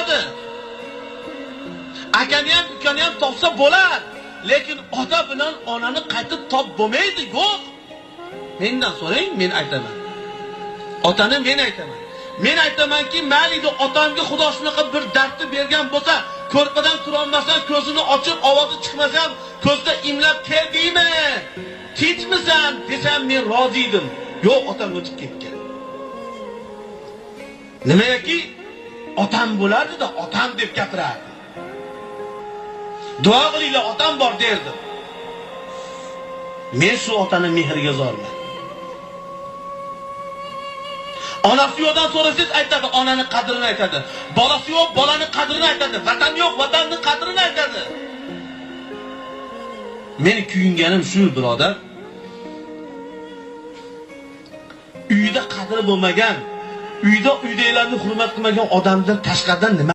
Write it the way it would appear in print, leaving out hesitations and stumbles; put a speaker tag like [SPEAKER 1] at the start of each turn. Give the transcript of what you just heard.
[SPEAKER 1] bo'ladi. Akani ham, ukani ham topsa bo'lar. Lekin ota bilan onani qaytib top bo'lmaydi, yo'q. Mendan so'rang, men aytaman. Otani men aytaman. Men aytamanki, mayli otamga Xudo shunaqa bir dardni bergan bo'lsa, ko'rpadan turolmasdan ko'zini ochib, ovozi chiqmasa ham ko'zda imlab kel deymi? Tinchmisan desam men rozi edim. Yo'q, otam o'tib ketgan. Nimagaki otam bo'lardi-da, otam deb gapirardi. Duo qilinglar, otam bor derdi. Men shu otani mehriga zorman. Onasi yo'qdan so'rasangiz aytadi, onani qadrini aytadi. Bolasi yo'q, bolani qadrini aytadi. Vatan yo'q, vatanning qadrini aytadi. Meni kuyinganim shu, birodar. Uyda qadri bo'lmagan, uyda uydagilarni hurmat qilmagan odamdan tashqaridan nima